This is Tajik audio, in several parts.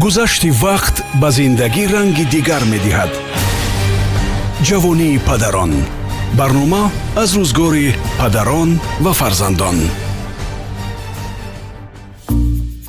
Гузашти вақт ба зиндагӣ ранги дигар медиҳад. Ҷавонии падарон. Барнома аз рӯзгори падарон ва фарзандон.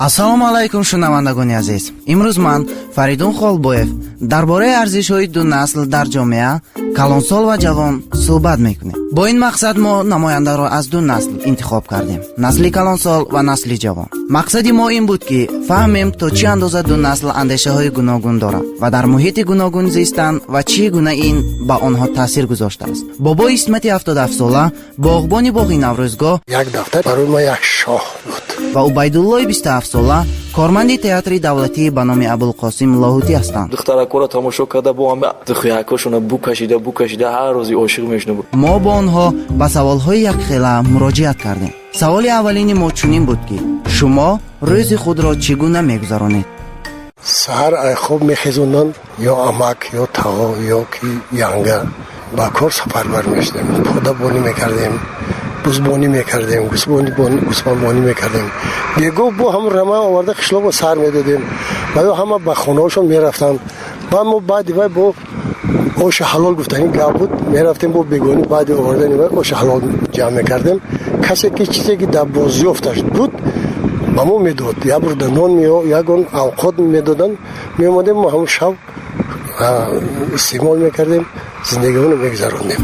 Ассалому алайкум, шунавандагони азиз. Имрӯз ман, Фаридун Холбоев, дар бораи арзишҳои ду насл дар ҷомеа, калонсол ва ҷавон, суҳбат мекунем. Бо ин мақсад мо намояндаро аз ду насл интихоб кардем: насли калонсол ва насли ҷавон. Мақсади мо ин буд, ки фаҳмем, то чӣ андоза ду насл андешаҳои гуногун доранд ва дар муҳити гуногун зистанд ва чӣ гуна ин ба онҳо таъсир гузоштааст. Бобои Исмати 77-сола, боғбони боғи Наврӯзгоҳ, як дафтар барои ма як шоҳ буд. Ва Убайдуллои 27-сола, корманди театри давлатӣ ба номи Абулқосим Лоҳутӣ ҳастанд. Духтаракоро тамошо карда, бо ҳама духиякошона букашида, букашида, ҳар рӯзи ошиқ мешунам. Мо бо онҳо ба саволҳои якхела муроҷиат кардем. Саволи аввалини мо чунин буд, ки шумо рӯзи худро чӣ гуна мегузаронед? Саҳар ай хоб мехезонанд ё амак, ё тағо, ё ки янга. Ба кор сафарбар мешудем, подабонӣ мекардем, бузбонӣ мекардем, гӯсфандбонӣ мекардем. Бегоҳ бо ҳам рама оварда, қишлоқро сар медодем ва ё ҳама ба хонаҳошон мерафтанд. Баъд мо баъди вай бо оши ҳалол гуфтани гап буд, мерафтем бо бегонӣ, баъди овардани вай оши ҳалол ҷамъ мекардем. Касе ки чизе ки дар бозёфташ буд, ба мо медод, як бурда нон, ягон авқот медоданд. Меомадем, мо ҳамон шаб истеъмол мекардем, зиндагиҳоро мегузарондем.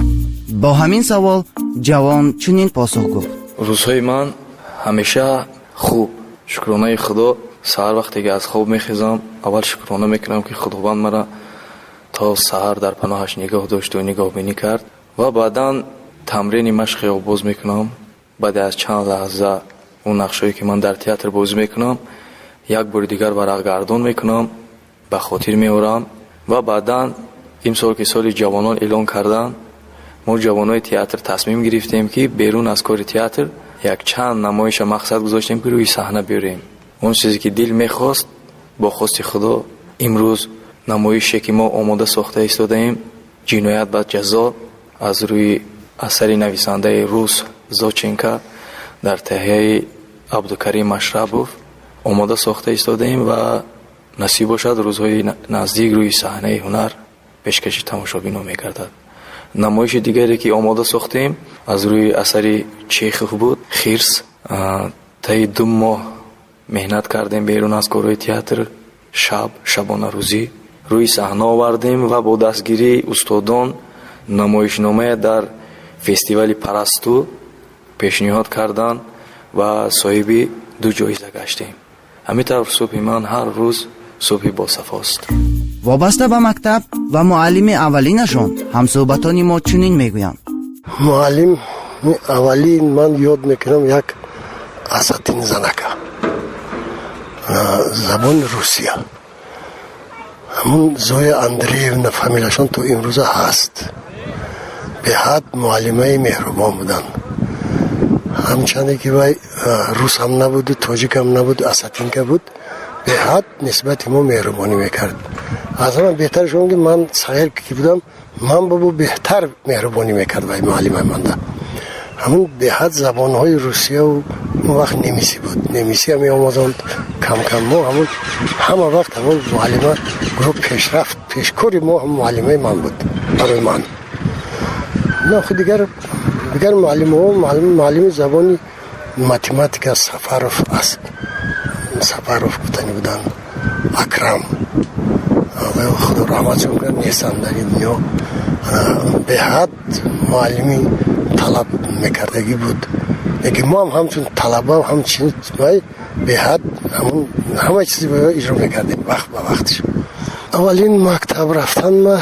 Бо ҳамин савол ҷавон чунин посух гуфт: Рӯзҳои ман ҳамеша хуб, шукронаи Худо. Саҳар вақте ки аз хоб мехезам, аввал шукрона мекунам, ки Худованд мара то саҳар дар паноҳаш нигоҳ дошту нигоҳбинӣ кард, ва баъдан тамрини машқи обоз мекунам. Баъде аз чанд лаҳза он нақшҳое, ки ман дар театр бозӣ мекунам, як бори дигар варақгардон мекунам, ба хотир меорам. Ва баъдан имсол, ки соли ҷавонон эълон карданд, мо ҷавонои театр тасмим гирифтем, ки берун аз кори театр якчанд намоиша мақсад гузоштем, ки рӯи саҳна биёрем. Он чизе ки дил мехост, бо хости Худо, имрӯз намоише, ки мо омода сохта истодаем, «Ҷиноят ва ҷазо» аз рӯи асари нависандаи рус Зоченко, дар таҳияи Абдукарим Машрабов омода сохта истодаем ва насиб бошад, рӯзҳои наздик рӯи саҳнаи ҳунар пешкаши тамошобинон мегардад. Намоиши дигаре, ки омода сохтем, аз рӯи асари Чехов буд, «Хирс». Таи 2 моҳ меҳнат кардем берун аз корҳои театр, шаб, шабонарӯзӣ рӯи саҳна овардем ва бо дастгирии устодон намоишномае дар фестивали Парасту пешниҳод карданд ва соҳиби ду ҷоиза гаштем. Ҳамин тавр субҳи ман ҳар рӯз субҳи босафост. Вобаста ба мактаб ва муаллими аввалинашон ҳамсӯҳбатони мо чунин мегӯянд: Муаллими аввалин ман ёд мекунам, як асатин занака, забони русия, ҳамун Зоя Андреевна, фамилияшон то имрӯза ҳаст. Беҳад муаллимаи меҳрубон буданд. Ҳамчанде ки вай рус ҳам набуду тоҷикам набуд, осетинка буд, беҳад нисбати мо меҳрубонӣ мекард. Аз ҳама беҳтараш он ки ман сағир ки будам, ман бобо беҳтар меҳрубонӣ мекард вай муаллимаи манда. Ҳамун беҳад забонҳои русияву он вақт немисӣ буд, немисия меомӯзонд кам-кам. Мо ҳамун ҳама вақт ҳамун муаллима гӯё пешрафт, пешкори мо ҳам муаллимаи ман буд барои ман. Наху дигар муаллимҳо, муаллими забони математика Сафаров аст, Сафаров гуфтани буданд, Акрам, Худо раҳматшон кунад, нестанд дар ин дунё. Беҳад муаллими талаб мекардагӣ буд, лекин мо ҳам ҳамчун талаба, ҳамчин вай беҳад ҳама чизи иҷро мекардем вақт ба вақтш. Аввалин мактаб рафтан ма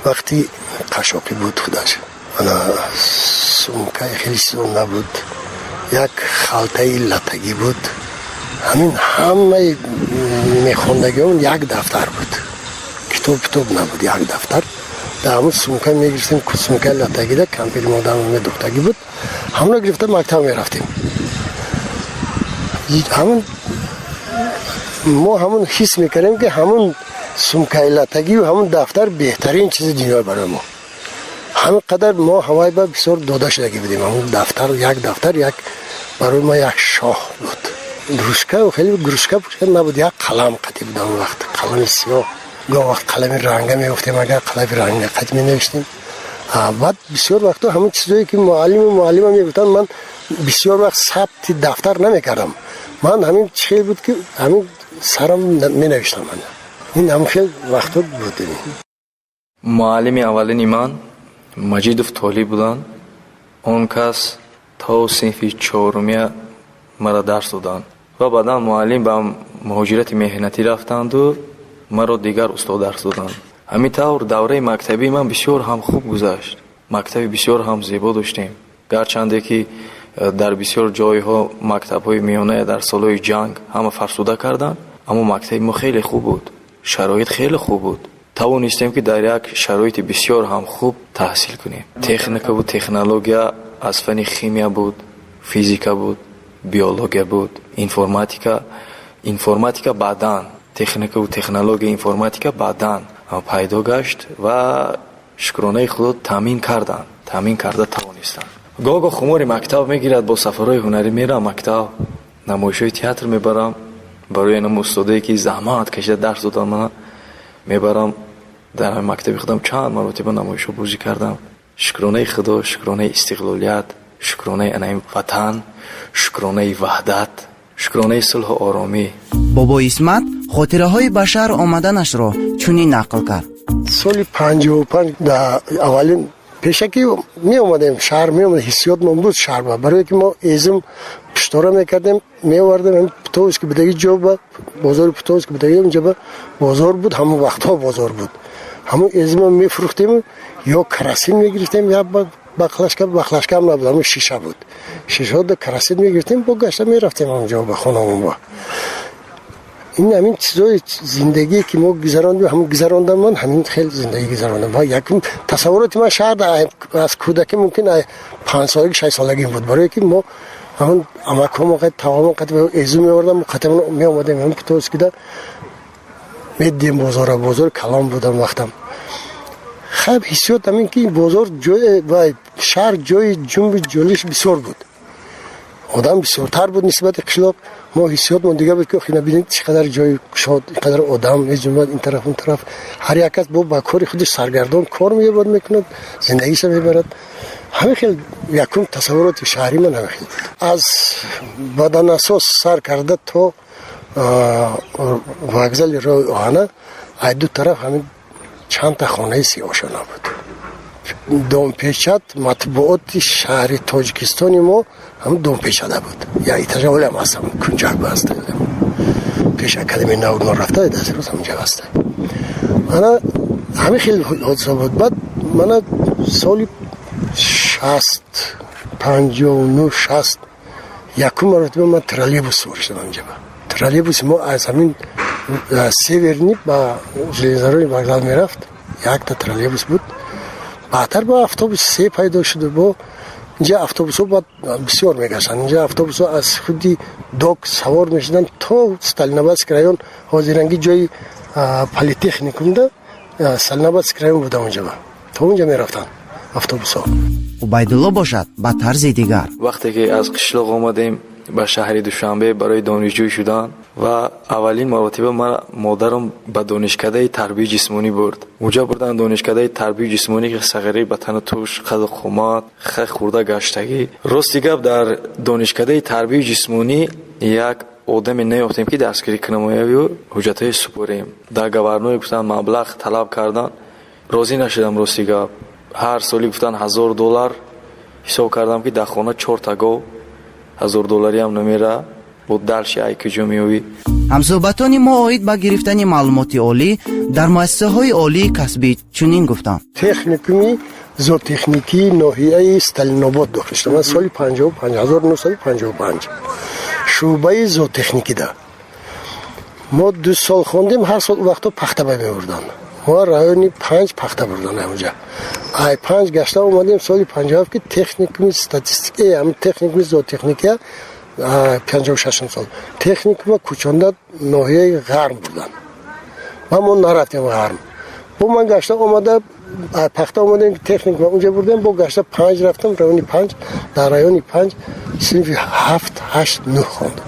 вақти қашоқӣ буд худаш. Ана сумкаи хеле чизо набуд, як халтаи латагӣ буд. Ҳамин ҳамаи мехондагион як дафтар буд, китоб китоб набуд, як дафтар дар ҳамун сумка мегирифтем. Сумкаи латагида кампири модарам медухтагӣ буд, ҳамуно гирифта мактаб мерафтем. Ҳамун мо ҳамун ҳис мекардем, ки ҳамун сумкаи латагию ҳамун дафтар беҳтарин чизи дунё барои мо. Ҳамин қадар мо ҳавай ба бисёр дода шудагӣ будем. Ҳамун дафтар, як дафтар як барои мо як шоҳ буд. Ручка хеле ручка набуд, як қалам қатӣ буд он вақт, қалами сиёҳ. Гоҳ вақт қалами ранга мегуфтем, агар қалами ранга қатӣ менавиштем. Баъд бисёр вақтҳо ҳамон чизое ки муаллиму муаллима мегуфтанд, ман бисёр вақт сабти дафтар намекардам. Ман ҳамин хел буд, ки ҳамин сарам менавиштам. Ман ин ҳамин хел вақтҳо буд. Муаллими аввалини ман Маҷидов Толиб буданд. Он кас то синфи чорумия маро дарс доданд ва баъдан муаллим ба муҳоҷирати меҳнатӣ рафтанду маро дигар устод дарс доданд. Ҳамин тавр давраи мактабии ман бисёр ҳам хуб гузашт. Мактаби бисёр ҳам зебо доштем. Гарчанде ки дар бисёр ҷойҳо мактабҳои миёна дар солҳои ҷанг ҳама фарсуда карданд, аммо мактаби мо хеле хуб буд, шароит хеле хуб буд. Тавонистем, ки дар як шароити бисёр ҳам хуб таҳсил кунем. Техникаву технология, аз фани химия буд, физика буд, биология буд, информатика. Информатика баъдан, техникаву технология, информатика баъдан пайдо гашт ва шукронаи Худо, таъмин карданд, таъмин карда тавонистанд. Гоҳ гоҳ хумори мактаб мегирад, бо сафарҳои ҳунарӣ мерам мактаб, намоишҳои театр мебарам. Барои анам устодае, ки заҳмат кашида дарс додан мана, мебарам. Дар ҳамин мактаби худам чанд маротиба намоишҳо бозӣ кардам. Шукронаи Худо, шукронаи истиқлолият, шукронаи анаи ватан, шукронаи ваҳдат, шукронаи сулҳу оромӣ. Бобои Исмат хотираҳои ба шаҳр омаданашро чунин нақл кард. Соли 55 дар аввалин пешакӣ меомадем шаҳр, меомад, ҳиссиётмон буд шаҳр, барое ки мо эзим пуштора мекардем, меовардем. Путовский будаги ҷо ба бозори Путовский будаги, унҷа ба бозор буд, ҳамон вақтҳо бозор буд. Ҳамон эзима мефурӯхтем ё керосин мегирифтем, я баклажка. Баклажкаам набуд, ҳамон шиша буд, шишаода керосин мегирифтем, бо гашта мерафтем ҳамонҷо ба хонамон. Ба ин ҳамин чизои зиндагие, ки мо гузарондем, ҳамин гузарондам, ман ҳамин хел зиндагӣ гузарондам. Ва якум тасаввуроти ман шаҳр аз кӯдакӣ, мумкин 5 солагӣ, 6 солагӣ буд, барое ки мо ҳамон амакҳомо қад тавомон қад эзу меовардам, қатамон меомадем, ҳамин Путовскида медидем бозора. Бозори калон будам вақтам. Хаб, ҳиссиёт ҳамин ки бозор ҷое ва шаҳр ҷои ҷунбу ҷолиш бисёр буд, одам бисёртар буд нисбати қишлоқ. Мо ҳиссиётмон дигар буд, ки охина бинед, чӣ қадар ҷои кушод, ин қадар одам меҷунбад ин тараф, он тараф, ҳар як кас бо ба кори худаш саргардон, кор меёбад, мекунад, зиндагиша мебарад. Ҳамин хел якум тасаввуроти шаҳрӣ ман ҳамин хел буд. Аз баданасос сар карда то вокзали роҳи оҳана, ай ду тараф ҳамин чандта хонаи сиёшона буд. Домпечат, матбуоти шаҳри Тоҷикистони мо ҳамн домпечада буд, як этажа олиам ҳаст, кунҷак ҳаст, пеш Академияи наук рафта дастроз ҳаминҷа ҳаст. Мана ҳамин хел ҳодиса буд. Баъд мана соли 60, 59, 60 якум маротиба ман троллейбус сувор шудам. Ҳаминҷа троллейбуси мо аз ҳамин Северный ба железнодорожный вокзал мерафт, якта троллейбус буд. Баъдтар бо автобус се пайдо шуду, бо инҷа автобусҳо баъд бисёр мегаштанд. Инҷа автобусҳо аз худи ДОК савор мешуданд то Сталинабадский район, ҳозиранги ҷои политехникумда Сталинабадский район буда, онҷа то онҷа мерафтанд автобусҳо. Убайдулло бошад, ба тарзи дигар. Вақте ки аз қишлоқ омадем ба шаҳри Душанбе барои донишҷӯй шудан ва аввалин маротиба ман модарам ба донишкадаи тарбияи ҷисмонӣ бурд. Унҷа бурдан донишкадаи тарбияи ҷисмонӣ, ки сағирӣ ба тану туш, қаду қомат хай хурда гаштагӣ. Рости гап, дар донишкадаи тарбияи ҷисмонӣ як одаме наёфтем, ки дастгирӣ кунамоявю ҳуҷҷатҳои супорем. Договорной гуфтан, маблағ талаб кардан, розӣ нашудам. Рости гап, ҳар соли гуфтан 1000 доллар. Ҳисоб кардам, ки дар хона чорта гов 1000 доллариам намера, бо дальше ай куҷо меёвӣ? Ҳамсӯҳбатони мо оид ба гирифтани маълумоти олӣ дар муассисаҳои олии касбӣ чунин гуфтанд. Техникуми зоотехникии ноҳияи Сталинобод дохил шудам ман соли 1955, шӯъбаи зоотехникида. Мо 2 сол хондем. Ҳар сол вақто пахта ба мебурданд, мо райони панҷ пахта бурдан. Ҳамҷа ай панҷ гашта омадем соли 57, ки техникуми статистика, техникуми зоотехникия 56-ум сол техникума кӯчонда ноҳияи Ғарм бурдан ва мо нарафтем Ғарм. Бо ман гашта омада, пахта омадем, техникума унҷа бурдем, бо гашта панҷ рафтам, райони панҷ. Дар райони панҷ синфи ҳафт, ҳашт, нӯҳ хондам.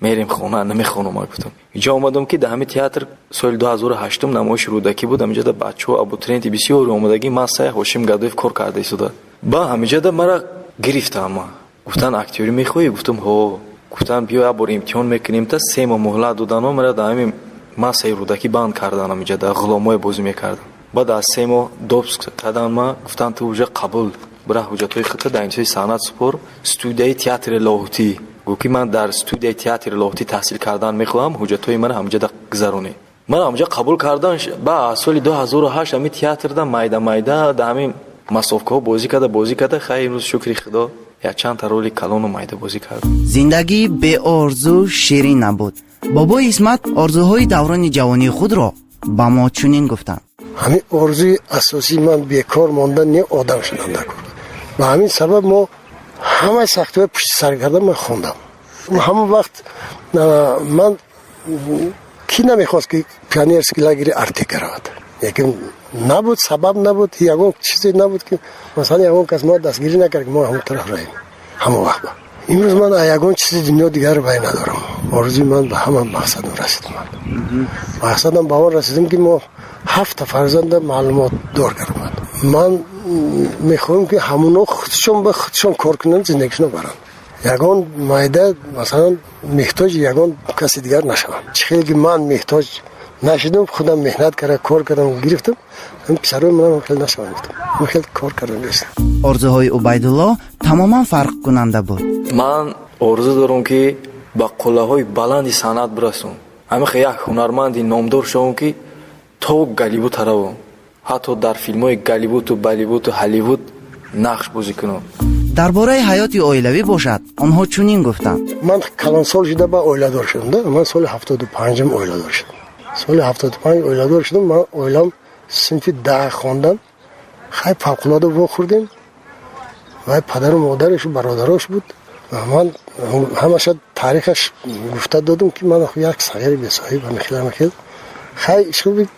Мерем хона, намехонам, ма гуфтам. Инҷо омадам, ки дар ҳамин театр соли 2008 намоиши Рӯдакӣ буд. Ҳаминҷода бачаҳо, абитуриенти бисёре омадагӣ, ман сая Ҳошим Гадоев кор карда истода. Ба ҳаминҷода мара гирифтам. Ма гуфтан: «Актёрӣ мехоҳӣ?» Гуфтам: «Ҳо». Гуфтан: «Биё, як бор имтиҳон мекунем». Та 3 моҳ муҳлат додано, мара дар ҳамин массаи Рӯдакӣ банд кардан. Ҳаминҷода ғуломое бозӣ мекардам. Баъд аз 3 моҳ допуск кардан, ма гуфтан: «Ту уже қабул, бира, ҳуҷҷатҳои худта дар институти санъат супор, студияи театри Лоҳутӣ». Гуфт, ки ман дар студияи театри Лоҳутӣ таҳсил кардан мехоҳам, ҳуҷҷатҳои мара ҳаминҷода гузаронӣ. Ман ҳаминҷа қабул кардан. Ба аз соли 2008 ҳамин театрда майда майда дар ҳамин массовкаҳо бозӣ карда, бозӣ карда. Хай, имрӯз, шукри Худо, якчандта роли калону майда бозӣ кардам. Зиндагӣ беорзу ширин набуд. Бобои Исмат орзуҳои даврони ҷавонии худро ба мо чунин гуфтанд. Ҳамин орзуи асосии ман бекор мондан не, одам шудан дар кор. Ба ҳамин сабаб мо ҳамаи сахтиҳои пушти сар карда, ман хондам. Ҳамон вақт ман кӣ намехост, ки пионерский лагери Артека равад, лекин набуд, сабаб набуд, ягон чизе набуд, ки масалан ягон кас мо дастгирӣ накард, ки мо ҳамон тараф равем ҳамон вақт. Имрӯз ман ягон чизи дунё дигар бай надорам. Орзуи ман ба ҳама мақсадам расид. Ман мақсадам ба он расидам, ки мо ҳафта фарзанда маълумотдор кардам. Ман мехоҳам, ки ҳамуно худшон ба худшон кор кунанд, зиндагишонро баранд, ягон майда, масалан, меҳтоҷи ягон каси дигар нашаванд. Чӣ хеле ки ман меҳтоҷ нашудам, худам меҳнат карда, кор кардам, гирифтам, писарои манам хеле нашаванд, гуфтам, хеле кор кардам. Орзуҳои Убайдулло тамоман фарқкунанда буд. Ман орзу дорам, ки ба қуллаҳои баланди санъат бирасам, ҳамихе як ҳунарманди номдор шавам, ки то Голливуд равам, ҳатто дар филмҳои Голливуду, Болливуду, Ҳолливуд нақш бозӣ кунам. Дар бораи ҳаёти оилавӣ бошад, онҳо чунин гуфтанд. Ман калонсол шуда ба оиладор шудам да. Ман соли 75-ум оиладор шудам. Соли 75 оиладор шудам. Ман оилам синфи 10 хондам. Хай, фавқулода вохӯрдем. Вай падару модараш, бародарош буд. Ман ҳамаша таърихаш гуфта додам, ки ман як сағири бесоҳиб, ҳамихел, ҳамихел. Хай, ишқи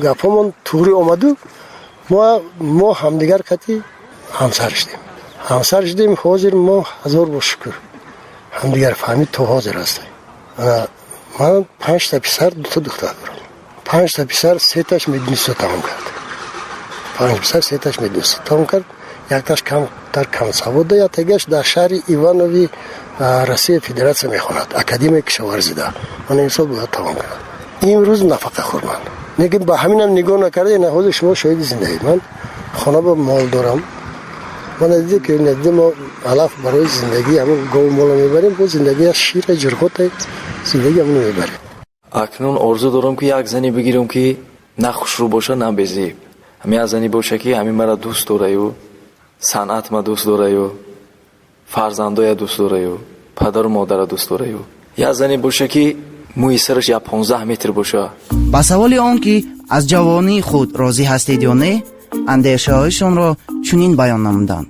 гапҳомон туғри омаду мо ҳамдигар қати ҳамсар шудем. Ҳамсар шудем. Ҳозир мо, ҳазор бо шукр, ҳамдигар фаҳмид то ҳозир ҳастем. Ман панҷта писар, дута духтар дорам. Панҷта писар, сеташ мединститут тамом кард. Панҷ писар, сеташ мединститут тамом кард, якташ камтар камсавода, яктагаш дар шаҳри Иванови Россия Федератсия мехонад, академияи кишоварзида. Ман имсол бояд тамом кунад. Имрӯз нафақахӯрманд, лекин ба ҳаминам нигоҳ накарда, ина ҳозир шумо шоҳиди зиндагӣ. Ман хона ба мол дорам. Ман надиде ки надиде, мо алаф барои зиндагӣ, ҳамин гову моло мебарем, бо зиндагӣ аз шира ҷирғота зиндагӣ ҳамино мебарем. Акнун орзу дорам, ки як зане бигирам, ки на хушрӯ боша, на безеб, ҳамин як зане боша, ки ҳамин мара дӯст дораю, санъат ма дӯст дораю, фарзандоя дӯст дораю, падару модара дӯст дораю, як зане боша, ки мӯи сараш як 15 метр боша. Ба саволи он ки аз ҷавонии худ розӣ ҳастед ё не, андешаҳояшонро чунин баён намуданд.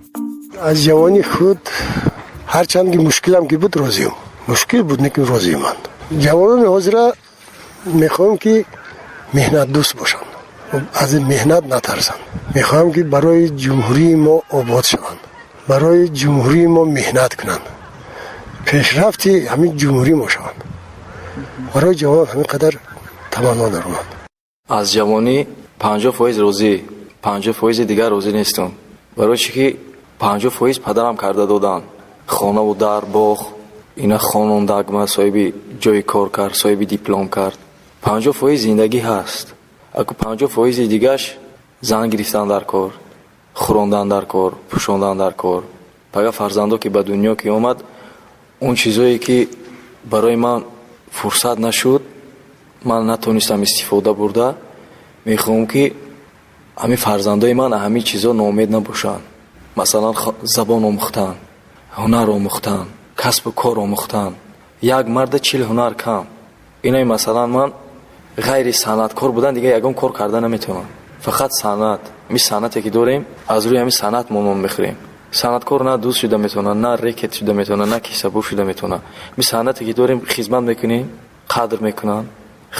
Аз ҷавонии худ, ҳарчанд ки мушкилам ки буд, розиам. Мушкил буд, лекин розиам. Ман ҷавонони ҳозира мехоҳам, ки меҳнатдӯст бошанд, аз меҳнат натарсанд. Мехоҳам, ки барои ҷумҳурии мо обод шаванд, барои ҷумҳурии мо меҳнат кунанд, пешрафти ҳамин ҷумҳурии мо шаванд. Барои ҷавонон ҳамин қадар таманно дорам. Аз ҷавонӣ 50% розӣ, 50%-и дигар розӣ нестам. Барои чӣ ки 50% падарам карда доданд: хонаву дар, боғ, ина хонондагма, соҳиби ҷои кор кард, соҳиби диплом кард. 50% зиндагӣ ҳаст. Аку 50%-и дигаш зан гирифтан дар кор, хӯрондан дар кор, пӯшондан дар кор. Пага фарзандо ки ба дунё ки омад, он чизое ки барои ман фурсат нашуд, ман натонистам истифода бурда, мехоҳам, ки ҳамин фарзандои ман ҳамин чизо ноумед набошанд. Масалан, забон омӯхтан, ҳунар омӯхтан, касбу кор омӯхтан. Як марда 40 ҳунар кам. Инои масалан, ман ғайри санъаткор будан дигар ягон кор карда наметавонам. Фақат санъат. Ҳамин санъате ки дорем, аз рӯи ҳамин санъат мо нон мехӯрем. Санъаткор на дӯст шуда метавонад, на рекет шуда метавонад, на кисабур шуда метавонад. Ҳамин санъате ки дорем, хизмат мекунем, қадр мекунанд.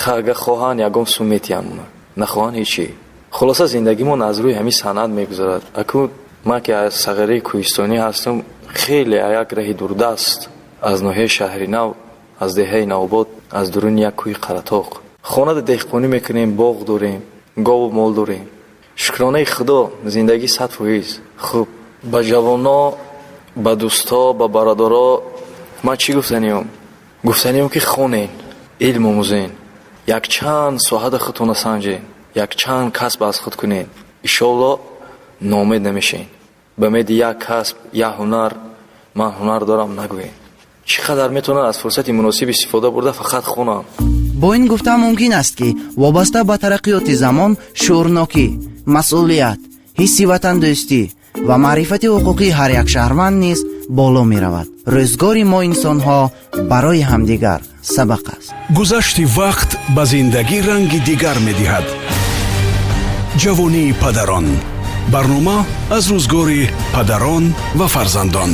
Агар хоҳанд, ягон сум метиҳанд, нахоҳанд, ҳечи. Хулоса, зиндагимон аз рӯи ҳамин санъат мегузарад. Аку ман ки аз сағираи кӯҳистонӣ ҳастам, хеле як раҳи дурдаст, аз ноҳияи Шаҳри Нав. Аз деҳаи Навобод, аз дуруни як кӯҳи Қаратоқ. Хонада деҳқонӣ мекунем, боғ дорем, гову мол дорем. Шукронаи Худо, зиндагӣ 100% хуб. Ба ҷавоно, ба дӯсто, ба бародаро ман чӣ гуфтаниём? Гуфтаниём, ки хонен, илм омӯзен, якчанд соҳата худтона санҷен, якчанд касб аз худ кунед. Иншоалло, ноумед намешен. Ба умеди як касб, як ҳунар, ман ҳунар дорам нагӯед. Чӣ қадар метавонад аз фурсати муносиб истифода бурда, фақат хонам. Бо ин гуфта мумкин аст, ки вобаста ба тараққиёти замон шуурнокӣ, масъулият, ҳисси ватандӯстӣ ва маърифати ҳуқуқии ҳар як шаҳрванд низ боло меравад. Рӯзгори мо инсонҳо барои ҳамдигар сабақ аст. Гузашти вақт ба зиндагӣ ранги дигар медиҳад. Ҷавонии падарон. Барнома аз рӯзгори падарон ва фарзандон.